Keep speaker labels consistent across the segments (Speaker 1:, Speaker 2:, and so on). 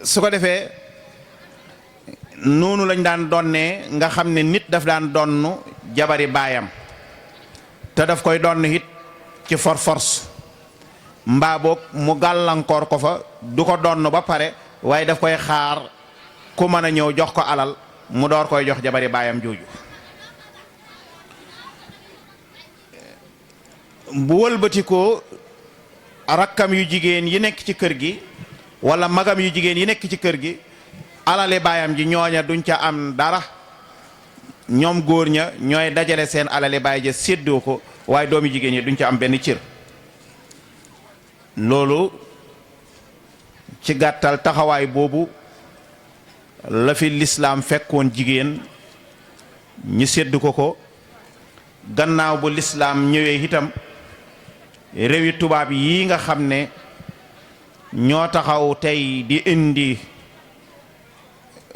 Speaker 1: su ko defee noonu lañ daan donnee nga xam ne nit daf daan donn jabari baayam te daf koy donn it ci force mbaa boog mu gàllankoor ko fa du ko donn ba pare waaye daf koy xaar ku mën a ñëw jox ko alal mu door koy jox jabari baayam jooju. bu wëlbati ko rakkam yu jigéen yi nekk ci kër gi wala magam yu jigéen yi nekk ci kër gi alale baayam ji ñooña duñ ca am dara, ñoom góor ña ñooy dajale seen alale baay ja séddoo ko, waaye doomi jigéen yi duñ ca am benn cër. loolu ci gàttal taxawaay boobu la fi lislaam fekkoon jigéen ñi sédd ko gannaaw bu lislaam ñëwee itam réewi tubaab yi nga xam ne ñoo taxaw tey di indi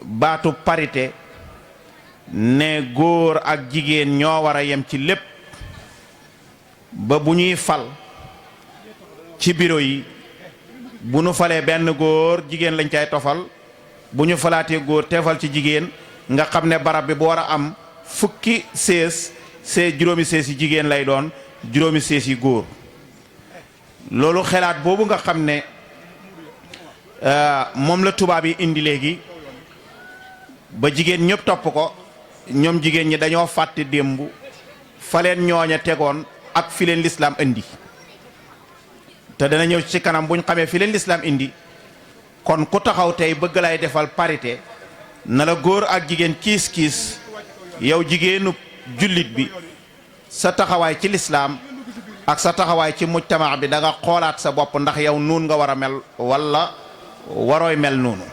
Speaker 1: baatu parité ne góor ak jigéen ñoo war a yem ci lépp, ba bu ñuy fal ci bureau yi bu ñu falee benn góor jigéen lañ cay tofal, bu ñu falaatee góor teefal ci jigéen, nga xam ne barab bi bu war a am fukki sées juróomi sées yi jigéen lay doon, juróomi sées yi góor. loolu xelaat boobu nga xam ne moom la tubaab yi indi léegi ba jigéen ñëpp topp ko, ñoom jigéen ñi dañoo fàtte démb fa leen ñooña tegoon ak fi leen lislaam indi. te dana ñëw ci kanam buñ xamee fi leen lislaam indi, kon ku taxaw tey bëgg lay defal parité na la góor ak jigéen kiis yow jigéenu jullit bi sa taxawaay ci lislaam ak sa taxawaay ci mujtama bi da nga xoolaat sa bopp ndax yow nuun nga war a mel walla warooy mel noonu.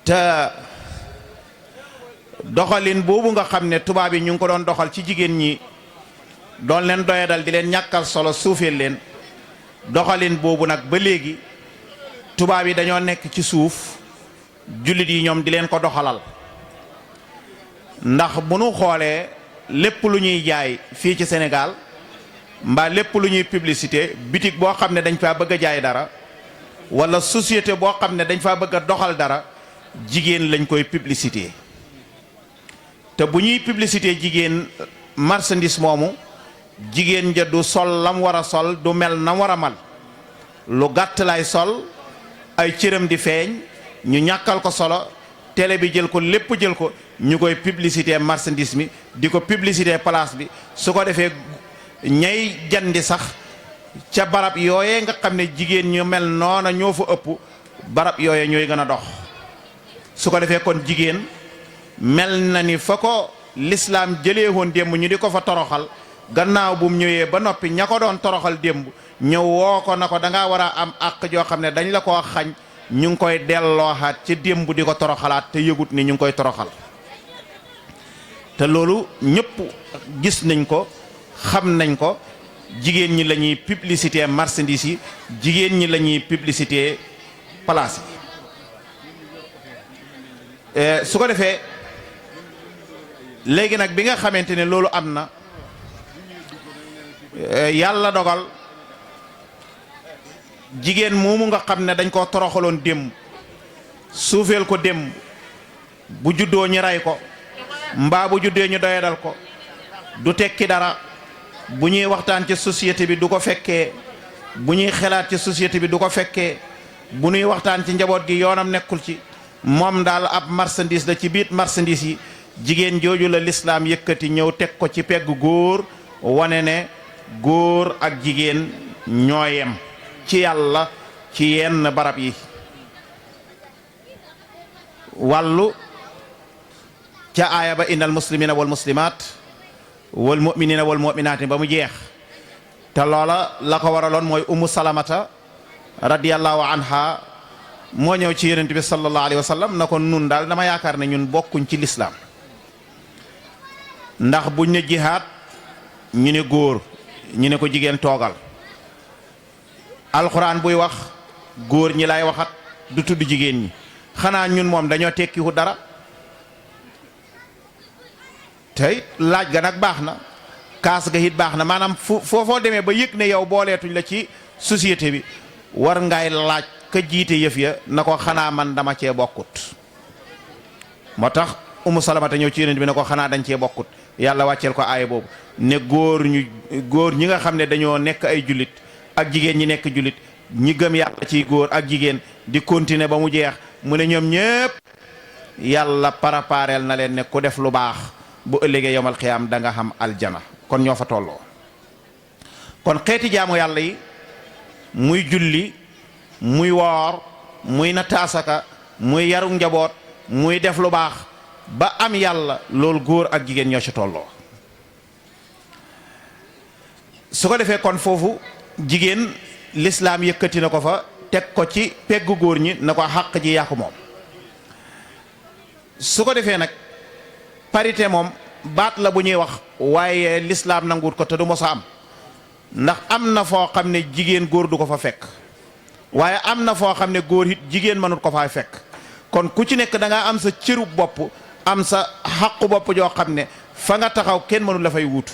Speaker 1: te doxalin boobu nga xam ne tubaab yi ñu ngi ko doon doxal ci jigéen ñi doon leen doyadal di leen ñàkkal solo suufeel leen, doxalin boobu nag ba léegi tubaab yi dañoo nekk ci suuf, jullit yi ñoom di leen ko doxalal. ndax bu nu xoolee lépp lu ñuy jaay fii ci Sénégal mbaa lépp lu ñuy publicité, bitig boo xam ne dañ faa bëgg a jaay dara wala société boo xam ne dañ faa bëgg a doxal dara, jigéen lañ koy publicité. te bu ñuy publicité jigéen marchandise moomu, jigéen ja du sol lam war a sol, du mel nam war a mal, lu gàtt lay sol, ay cëram di feeñ, ñu ñàkkal ko solo, télé bi jël ko, lépp jël ko, ñu koy publicité marchandise mi, di ko publicité place bi. su ko defee ñay jandi sax ca barab yooyee nga xam ne jigéen ñu mel noona ñoo fa ëpp, barab yooyee ñooy gën a dox. su ko defee kon jigéen mel na ni fa ko lislaam jëlee woon démb ñu di ko fa toroxal, gannaaw bu mu ñëwee ba noppi ña ko doon toroxal démb ñëw woo ko na ko da ngaa war a am àq joo xam ne dañ la koo xañ, ñu ngi koy dellooxaat ca démb di ko toroxalaat te yëgut ni ñu ngi koy toroxal. te loolu ñëpp gis nañ ko, xam nañ ko. jigéen ñi la ñuy publicité marchandise yi, jigéen ñi la ñuy publicité place yi. su ko defee léegi nag bi nga xamante ne loolu am na, yàlla dogal jigéen moomu nga xam ne dañ koo toroxaloon démb, suufeel ko démb, bu juddoo ñu rey ko mbaa bu juddee ñu doyadal ko, du tekki dara. bu ñuy waxtaan ci société bi du ko fekkee, bu ñuy xelaat ci société bi du ko fekkee, bu ñuy waxtaan ci njaboot gi yoonam nekkul ci, moom daal ab marchandise la ci biir marchandise yi. jigéen jooju la lislaam yëkkati ñëw teg ko ci pegg góor, wane ne góor ak jigéen ñoo yem ci yàlla ci yenn barab yi. wàllu ca aaya ba innal muslimina wal muslimaat wal mu'minina wal mu'minaati ba mu jeex. te loola la ko waraloon mooy ummu salamata radiyallahu anha moo ñëw ci yonent bi sallallahu alayhi wa sallam na ko nun daal dama yaakaar ne ñun bokkuñ ci lislaam, ndax buñ ne jihaad ñu ne góor, ñu ne ko jigéen toogal. alxuraan buy wax góor ñi lay waxat, du tudd jigéen ñi. xanaa ñun moom dañoo tekkiwu dara. tey laaj ga nag baax na, kaas ga it baax na, maanaam foofoo demee ba yëg ne yow booleetuñ la ci société bi, war ngay laaj ka jiite yëf ya na ko xanaa man dama cee bokkut. moo tax Umu Salamata ñëw ci yonent bi ne ko xanaa dañ cee bokkut. yàlla wàcceel ko aaya boobu ne góor ñi nga xam ne dañoo nekk ay jullit ak jigéen ñi nekk jullit ñi gëm yàlla ci góor ak jigéen di continuer ba mu jeex mu ne ñoom ñépp yàlla parapareel na leen ne ku def lu baax bu ëllëgee yomal xiyaam da nga xam aljana. kon ñoo fa tolloo. kon xeeti jaamu yàlla yi muy julli muy woor muy nataasaka muy yaru njaboot muy def lu baax ba am yàlla loolu góor ak jigéen ñoo ci tolloo. su ko defee kon foofu jigéen lislaam yëkkati na ko fa teg ko ci peggu góor ñi na ko xàq ji yaa ko moom. su ko defee nag parité moom baat la bu ñuy wax waaye lislaam nanguut ko te du mos a am. ndax am na foo xam ne jigéen góor du ko fa fekk waaye am na foo xam ne góor it jigéen mënut ko faa fekk. kon ku ci nekk da ngaa am sa cëru bopp am sa xaqu bopp joo xam ne fa nga taxaw kenn mënul la fay wuutu.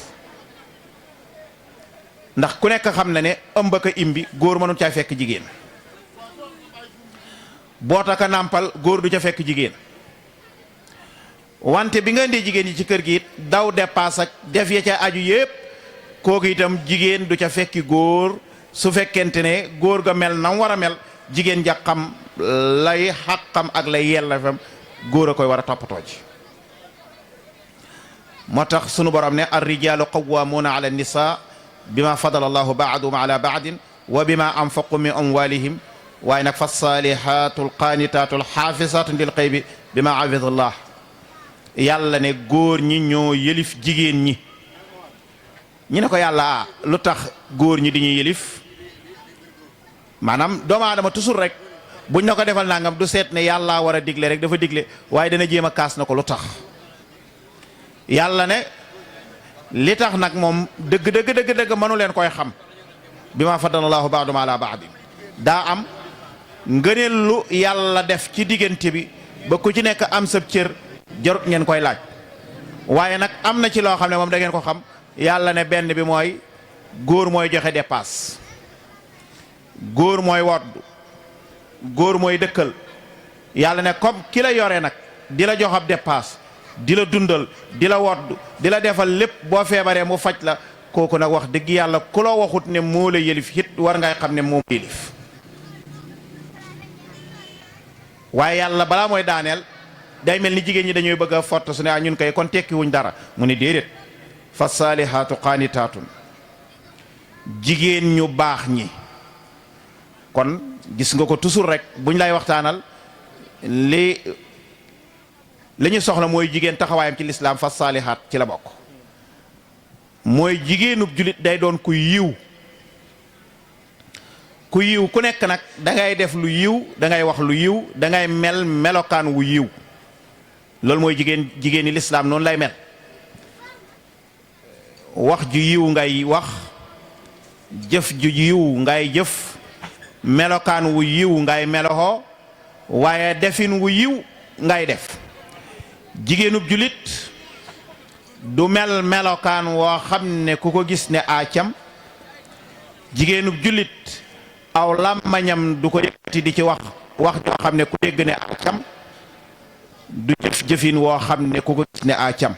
Speaker 1: ndax ku nekk xam na ne ëmb ka imbi góor mënut caa fekk jigéen boota ka nàmpal góor du ca fekk jigéen. wante bi nga indee jigéen yi ci kër gi it daw dépasse ak def ya ca aju yépp kooku itam jigéen du ca fekki góor su fekkente ne góor ga mel na war a mel jigéen ja xam lay xàqam ak lay yellefam góor a koy war a toppatoo ji. moo tax sunu borom ne ar-rijaalu qawwaamuuna ala an-nisaa bima fadala allahu ba'dahum ala ba'din wa bima anfaqu min amwalihim waaye nag fa saalihaatu alqaanitaatu alxaafisaatu lil xaybi bima hafiza allah. yàlla ne góor ñi ñoo yëlif jigéen ñi. ñu ne ko yàlla lu tax góor ñi di ñuy yëlif maanaam doomu aadama toujours rek buñ na ko defal nangam du seet ne yàlla war a digle rek dafa digle waaye dana jéem a kaas na ko lu tax. yàlla ne li tax nag moom dëgg mënu leen koy xam bi ma faddalallahu ba'dahum ala ba'din daa am ngëneel lu yàlla def ci diggante bi ba ku ci nekk am sab cër jarut ngeen koy laaj. waaye nag am na ci loo xam ne moom da ngeen ko xam. yàlla ne benn bi mooy góor mooy joxe dépasse góor mooy woddu góor mooy dëkkal. yàlla ne comme ki la yore nag di la jox ab dépasse di la dundal di la woddu di la defal lépp boo feebaree mu faj la kooku nag wax dëgg yàlla ku la waxut ne moo la yëlif it war ngay xam ne moom yëlif. waaye yàlla balaa mooy daaneel day mel ni jigéen ñi dañuy bëgg a fott su ne ñun kay kon tekki wuñ dara mu ne déedéet. fa saalihaatu qaanitaatun jigéen ñu baax ñi. kon gis nga ko toujours rek buñ lay waxtaanal li ñu soxla mooy jigéen taxawaayam ci lislaam fa saalihaat ci la bokk. mooy jigéenub julit day doon ku yiw ku nekk nag dangay def lu yiw dangay wax lu yiw dangay mel melokaan wu yiw. loolu mooy jigéeni lislaam noonu lay mel. wax ju yiw ngay wax jëf ju yiw ngay jëf melokaan wu yiw ngay meloxoo waaye defin wu yiw ngay def. jigéenub julit du mel melokaan woo xam ne ku ko gis ne aacam. jigéenub julit aw làmmañam du ko yëkkati di ci wax joo xam ne ku dégg ne aacam du jëf jëfin woo xam ne ku ko gis ne aacam.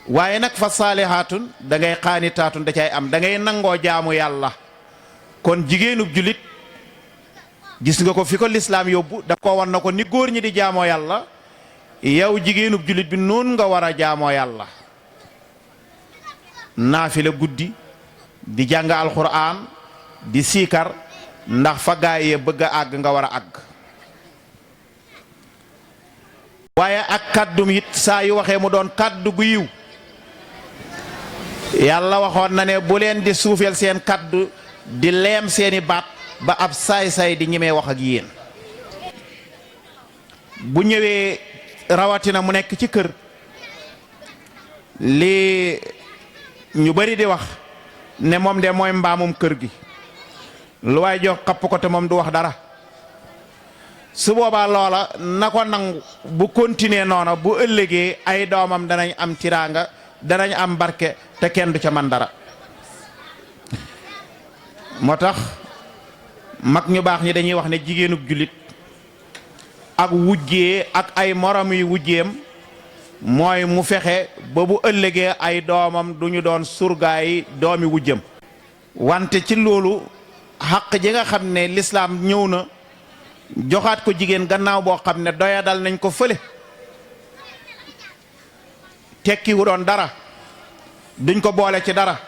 Speaker 1: waaye nag fa saalihaatun da ngay qaanitaatun da cay am da ngay nangoo jaamu yàlla. kon jigéenub julit gis nga ko fi ko lislaam yóbbu daf ko wan na ko ni góor ñi di jaamoo yàlla yow jigéenub julit bi noonu nga war a jaamoo yàlla. naafila guddi di jàng alxuraan di siikar ndax fa gaay bëgg a àgg nga war a àgg. waaye ak kàddum it saa yu waxee mu doon kàddu gu yiw. yàlla waxoon na ne bu leen di suufeel seen kàddu di leem seeni baat ba ab saay-saay di ñemee wax ak yéen. bu ñëwee rawatina mu nekk ci kër li ñu bari di wax ne moom de mooy mbaamum kër gi lu waay jox xapp ko te moom du wax dara. su boobaa loola na ko nangu bu continuer noona bu ëllëgee ay doomam danañ am tiraanga danañ am barke te kenn du ca man dara. moo tax mag ñu baax ñi dañuy wax ne jigéenub jullit ak wujjee ak ay morom yu wujjeem mooy mu fexe ba bu ëllëgee ay doomam duñu doon surgaay doomi wujjam. wante ci loolu xaq ji nga xam ne lislaam ñëw na joxaat ko jigéen gannaaw boo xam ne doyadal nañ ko fële tekkiwu doon dara duñ ko boole ci dara.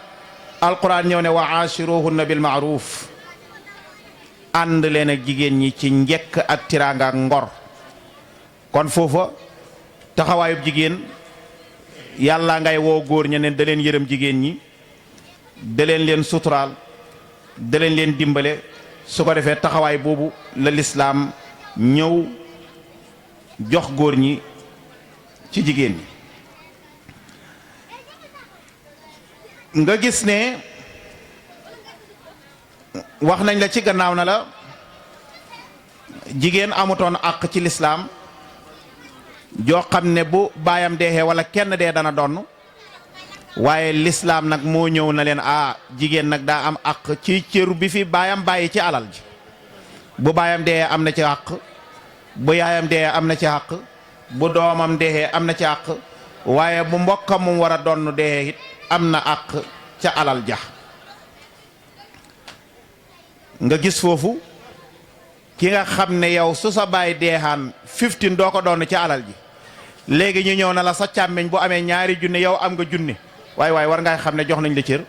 Speaker 1: alquran ñëw ne wa aashiruhunna bil maaruf ànd leen ak jigéen ñi ci njekk ak tiraanga ak ngor. kon foofa taxawaayub jigéen yàlla ngay woo góor ña ne da leen yërëm jigéen ñi da leen suturaal da leen dimbale. su ko defee taxawaay boobu la lislaam ñëw jox góor ñi ci jigéen ñi. nga gis ne wax nañ la ci gannaaw na la jigéen amutoon àq ci lislaam joo xam ne bu baayam deexee wala kenn dee dana donn waaye lislaam nag moo ñëw na leen jigéen nag daa am àq ci cër bi fi baayam bàyyi ci alal ji. bu baayam deexee am na ci àq, bu yaayam deexee am na ci àq, bu doomam deexee am na ci àq, waaye bu mbokkam mu war a donn deexee it am na àq ca alal ja. nga gis foofu ki nga xam ne yow su sa baay deexaan 15 doo ko doon ci alal ji léegi ñu ñëw na la sa càmmeñ bu amee ñaari junne yow am nga junne waaye war ngay xam ne jox nañ la cër.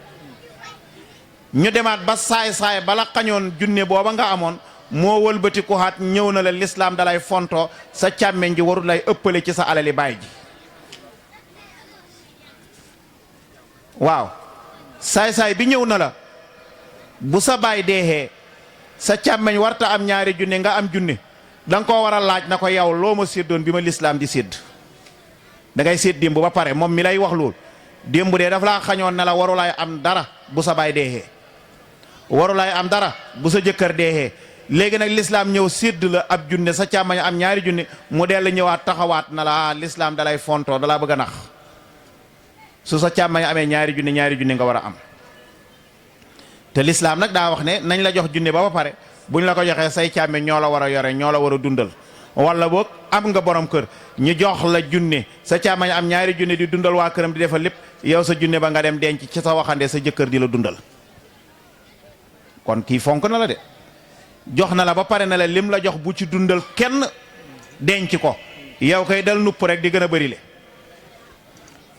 Speaker 1: ñu demaat ba saay bala xañoon junne booba nga amoon moo wëlbati ku xaat ñëw na la lislaam dalay fonto sa càmmeñ ji warul lay ëppale ci sa alali baay ji. waaw saay bi ñëw na la bu sa baay deexee sa càmmeñ warta am ñaari junne nga am junne danga koo war a laaj na ko yow loo ma séddoon bi ma lislaam di sédd. da ngay sédd démb ba pare moom mi lay wax lool démb dee dafa laa xañoon ne la warulaay am dara bu sa baay deexee warulaay am dara bu sa jëkkër deexee léegi nag lislaam ñëw sédd la ab junne sa càmmeñ am ñaari junne mu dellu ñëwaat taxawaat na la lislaam dalay fontoo dalaa bëgg a nax. su sa càmmañ amee ñaari junne nga war a am te lislaam nag daa wax ne nañ la jox junne ba pare buñ la ko joxee say càmmeñ ñoo la war a yore ñoo la war a dundal. wala boog am nga borom kër ñu jox la junne sa càmmañ am ñaari junne di dundal waa këram di defal lépp yow sa junne ba nga dem denc ci sa waxande sa jëkkër di la dundal. kon kii fonk na la de jox na la ba pare na la lim la jox bu ci dundal kenn denc ko yow koy dal nupp rek di gën a bëri le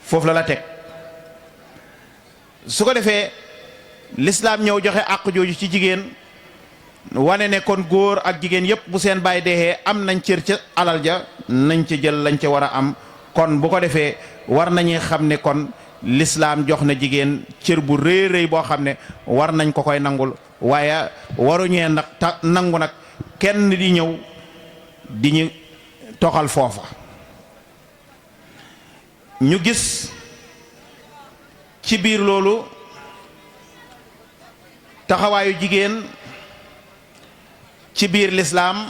Speaker 1: foofu la teg. su ko defee lislaam ñëw joxe àq jooju ci jigéen wane ne kon góor ak jigéen yépp bu seen baay deexee am nañ cër ca alal ja nañ ca jël lañ ca war a am. kon bu ko defee war nañuy xam ne kon lislaam jox na jigéen cër bu rëy rëy boo xam ne war nañ ko koy nangul waaye waruñee nag nangu nag kenn di ñëw di ñu toxal foofa. ñu gis ci biir loolu taxawaayu jigéen ci biir lislaam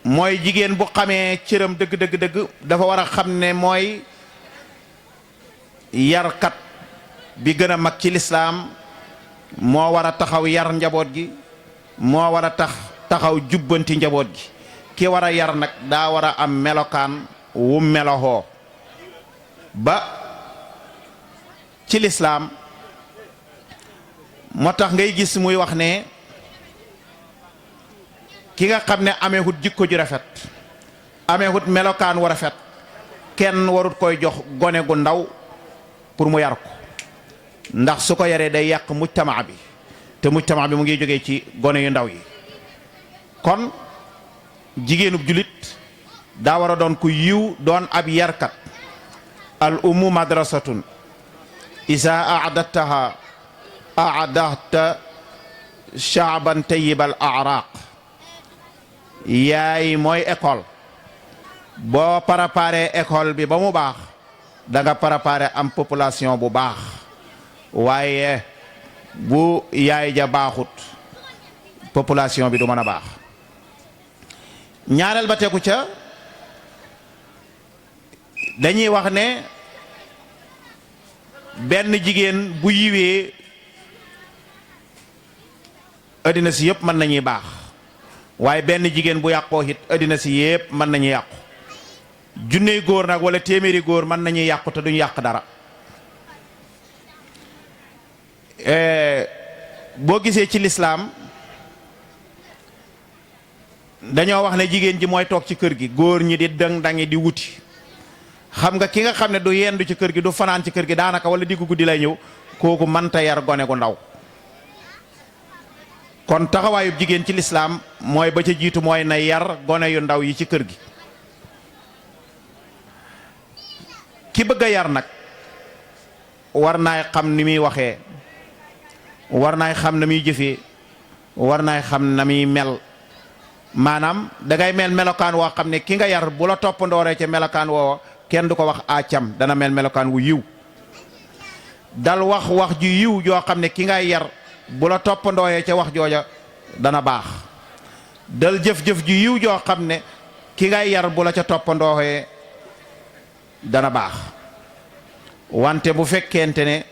Speaker 1: mooy jigéen bu xamee cëram dëgg dafa war a xam ne mooy yarkat bi gën a mag ci lislaam moo war a taxaw yar njaboot gi moo war a taxaw jubbanti njaboot gi. ki war a yar nag daa war a am melokaan wu melohoo ba ci lislaam moo tax ngay gis muy wax ne ki nga xam ne ameehut jikko ju rafet ameehut melokaan wu rafet kenn warut koy jox gone gu ndaw pour mu yar ko ndax su ko yaree day yàq mujtamaa bi te mujtamaa bi mu ngi jógee ci gone yu ndaw yi. kon jigéenub julit daa war a doon ku yiw doon ab yarkat. al ummu madrasatun isa aadattaha aadata shaaban tayyibal araq. yaay mooy école boo préparé école bi ba mu baax da nga préparé am population bu baax waaye bu yaay ja baaxut population bi du mën a baax. ñaareel ba tegu ca dañuy wax ne benn jigéen bu yiwee addina si yëpp mën nañuy baax waaye benn jigéen bu yàqoo it addina si yëpp mën nañuy yàqu junney góor nag wala téeméeri góor mën nañuy yàqu te duñu yàq dara. boo gisee ci lislaam dañoo wax ne jigéen ji mooy toog ci kër gi góor ñi di dang-dangi di wuti xam nga ki nga xam ne du yendu ci kër gi du fanaan ci kër gi daanaka wala diggu guddi lay ñëw kooku mënta yar gone gu ndaw. kon taxawaayub jigéen ci lislaam mooy ba ca jiitu mooy na yar gone yu ndaw yi ci kër gi. ki bëgg a yar nag war naay xam ni muy waxee, war naay xam na muy jëfee, war naay xam na muy mel. maanaam dangay mel melokaan woo xam ne ki nga yar bu la toppandooree ca melokaan woowa kenn du ko wax acam, dana mel melokaan wu yiw. dal wax ju yiw joo xam ne ki ngay yar bu la toppandooyee ca wax jooja dana baax. dal jëf-jëf ju yiw joo xam ne ki ngay yar bu la ca toppandooyee dana baax. wante bu fekkente ne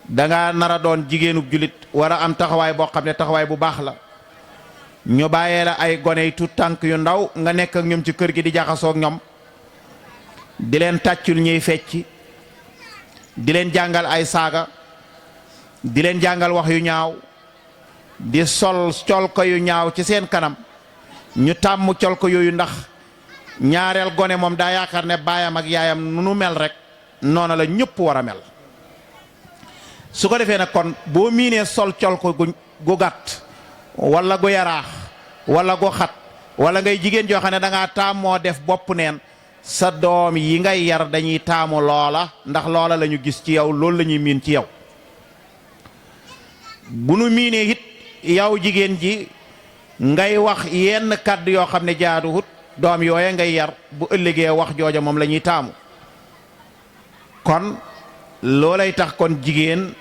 Speaker 1: danga nara doon jigéenub julit war a am taxawaay boo xam ne taxawaay bu baax la, ñu bàyyee la ay gone yi tu tànk yu ndaw nga nekk ak ñoom ci kër gi di jaxasoo ak ñoom, di leen tàccul ñuy fecc, di leen jàngal ay saaga, di leen jàngal wax yu ñaaw, di sol col ko yu ñaaw ci seen kanam. ñu tàmm col ko yooyu ndax ñaareel gone moom daa yaakaar ne baayam ak yaayam nu nu mel rek noona la ñëpp war a mel. su ko defee nag kon boo miinee sol col ko gu gàtt wala gu yaraax wala gu xat wala ngay jigéen joo xam ne dangaa taamoo def bopp neen, sa doom yi ngay yar dañuy taamu loola ndax loola la ñu gis ci yow, loolu la ñuy miin ci yow. bu nu miinee it yow jigéen ji ngay wax yenn kàddu yoo xam ne jaaduwut, doom yooye ngay yar bu ëllëgee wax jooja moom la ñuy taamu. kon loolay tax kon jigéen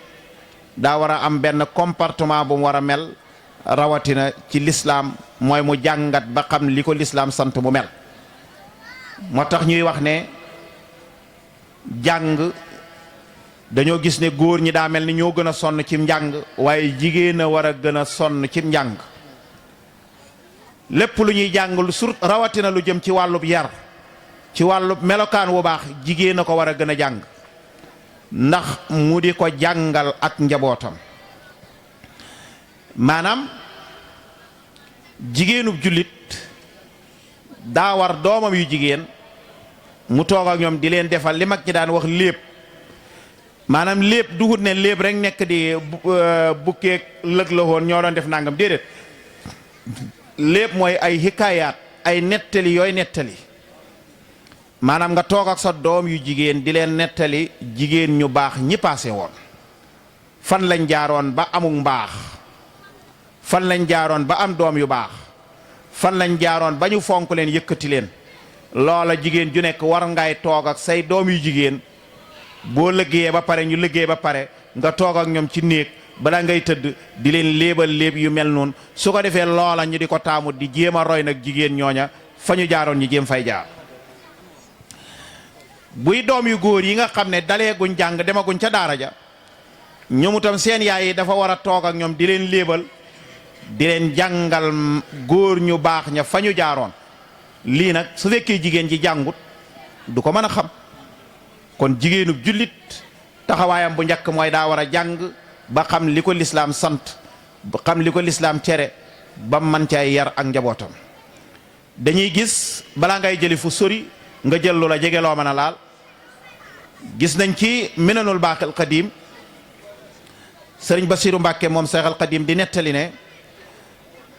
Speaker 1: daa war a am benn comportement bu mu war a mel, rawatina ci lislaam mooy mu jàngat ba xam li ko lislaam sant mu mel. moo tax ñuy wax ne jàng dañoo gis ne góor ñi daa mel ni ñoo gën a sonn ci njàng, waaye jigéen a war a gën a sonn ci njàng. lépp lu ñuy jàng lu rawatina lu jëm ci wàllub yar, ci wàllub melokaan wu baax, jigéen a ko war a gën a jàng ndax mu di ko jàngal ak njabootam. maanaam jigéenub jullit daa war doomam yu jigéen mu toog ak ñoom di leen defal li mag ñi daan wax léeb. maanaam léeb duhut ne léeb rek nekk di bukkeeg lëg la woon ñoo doon def nangam, déedéet. léeb mooy ay hikaayaat, ay nettali yooy nettali. maanaam nga toog ak sa doom yu jigéen di leen nettali jigéen ñu baax ñi paase woon, fan lañ jaaroon ba amuk mbaax, fan lañ jaaroon ba am doom yu baax, fan lañ jaaroon ba ñu fonk leen yëkkati leen. loola jigéen ju nekk war ngay toog ak say doom yu jigéen, boo liggéeyee ba pare ñu liggéey ba pare nga toog ak ñoom ci néeg balaa ngay tëdd di leen léebal léeb yu mel noonu. su ko defee loola ñu di ko taamu di jéem a roy nag jigéen ñooña fa ñu jaaroon ñu jéem fay jaar. buy doom yu góor yi nga xam ne dalee guñ jàng demaguñ ca daara ja, ñoom itam seen yaay yi dafa war a toog ak ñoom di leen léebal, di leen jàngal góor ñu baax ña fa ñu jaaroon. lii nag su fekkee jigéen ji jàngut du ko mën a xam. kon jigéenub jullit taxawaayam bu njëkk mooy daa war a jàng ba xam li ko lislaam sant, ba xam li ko lislaam tere, ba man cay yar ak njabootam. dañuy gis balaa ngay jëli fu sori nga jël lu la jege loo mën a laal. gis nañ ci Minanul Baaqil Qadiim sëriñ Basiiru Mbàkke moom Seexal Qadiim di nettali ne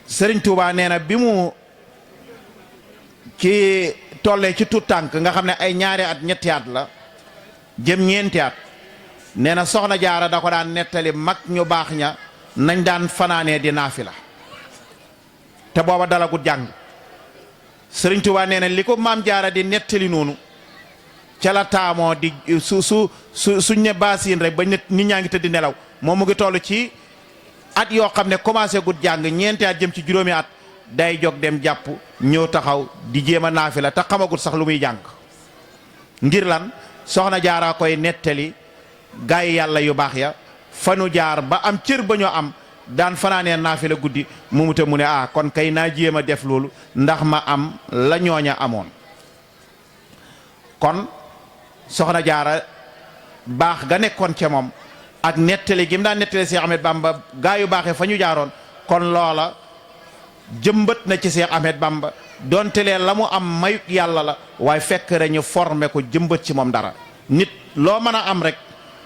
Speaker 1: sëriñ Tuubaa nee na bi mu ci tollee ci tuut tànk nga xam ne ay ñaari at ñetti at la jëm ñeenti at, nee na soxna jaara da ko daan nettali mag ñu baax ña nañ daan fanaanee di naafila te booba dalagut jàng. sëriñ Tuubaa nee na li ko maam jaara di nettali noonu ca la taamoo di suñ ne baasiin rek ba nit ñaa ngi tëdd nelaw, moom mu ngi toll ci at yoo xam ne commencé gut jàng, ñeenti at jëm ci juróomi at day jóg dem jàpp ñëw taxaw di jéem a naafila te xamagut sax lu muy jàng. ngir lan? soxna jaaraa koy nettali gaay yàlla yu baax ya fanu jaar ba am cër ba ñoo am daan fanaanee naafila guddi mu ne kon kay naa jéem a def loolu ndax ma am la ñooña amoon. kon soxna jaara baax ga nekkoon ca moom ak nettali gi mu daan nettali Cheikh Ahmed Bamba gaa yu baaxee fa ñu jaaroon kon loola jëmbat na ci Cheikh Ahmed Bamba donte lee la mu am mayuk yàlla la waaye fekk rek ñu formé ko jëmbat ci moom dara. nit loo mën a am rek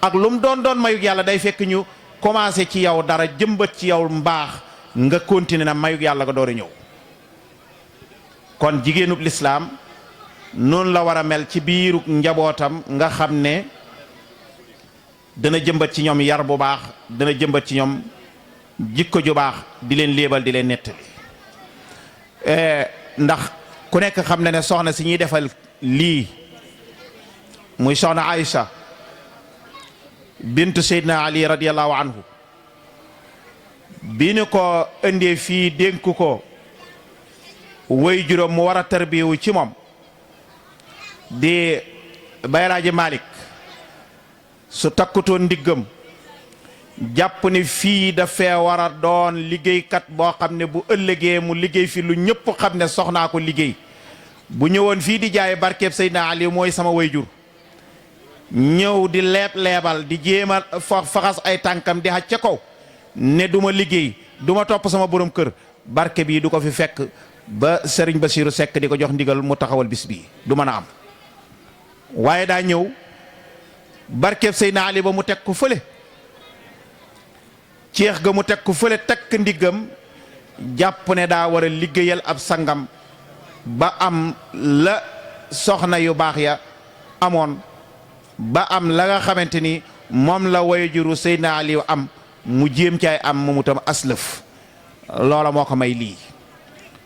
Speaker 1: ak lu mu doon mayuk yàlla day fekk ñu commencé ci yow dara jëmbat ci yow mbaax nga continuer na mayuk yàlla nga door a ñëw. kon jigéenub lislaam noonu la war a mel ci biiru njabootam nga xam ne dana jëmbat ci ñoom yar bu baax dana jëmbat ci ñoom jikko ju baax di leen léebal di leen nettali. ndax ku nekk xam ne soxna si ñuy defal lii muy soxna Aïcha bintu Seydina Ali radiyallahu anhu bi ñu ko indee fii dénk ko way juróom mu war a tarbiyewu ci moom di Bayraaji Malick su takkutoon ndiggam jàpp ne fii dafee war a doon liggéeykat boo xam ne bu ëllëgee mu liggéey fi lu ñëpp xam ne soxnaa ko liggéey bu ñëwoon fii di jaay barkeeb Seydina Ali mooy sama wayjur ñëw di leebal di jéem a faxas ay tànkam di xaj ca kaw ne du ma liggéey du ma topp sama borom kër barke bii du ko fi fekk ba Serigne Bassirou Seck di ko jox ndigal mu taxawal bis bii du mën a am. waaye daa ñëw barkeeb Seydina Ali ba mu teg ko fële ceex ga mu teg ko fële takk ndiggam jàpp ne daa war a liggéeyal ab sangam ba am la soxna yu baax ya amoon ba am la nga xamante ni moom la wayjuru Seydina Ali am mu jéem caay am moomu tam aslëf loola moo ko may lii.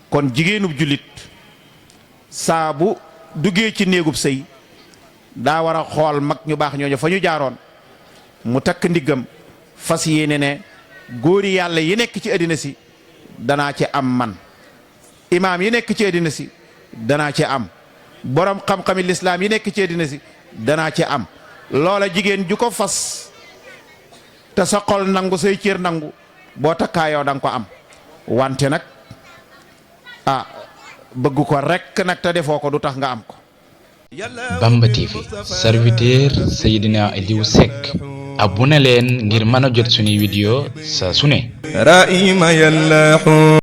Speaker 1: kon jigéenub jullit saa bu duggee ci néegub sëy daa war a xool mag ñu baax ñooñu fa ñu jaaroon mu takk ndiggam fas yéene ne góori yàlla yi nekk ci àddina si danaa ci am man imaam yi nekk ci àddina si danaa ci am borom xam-xami lislaam yi nekk ci àddina si danaa ci am. loola jigéen ju ko fas te sa xol nangu say cër nangu boo takkaayoo da nga ko am wante nag bëgg ko rekk nag te defoo ko du tax nga am ko.
Speaker 2: Bamba TV serviteur Seydina Aliou Seck abonné leen ngir mën a jot suñuy vidéo saa su ne.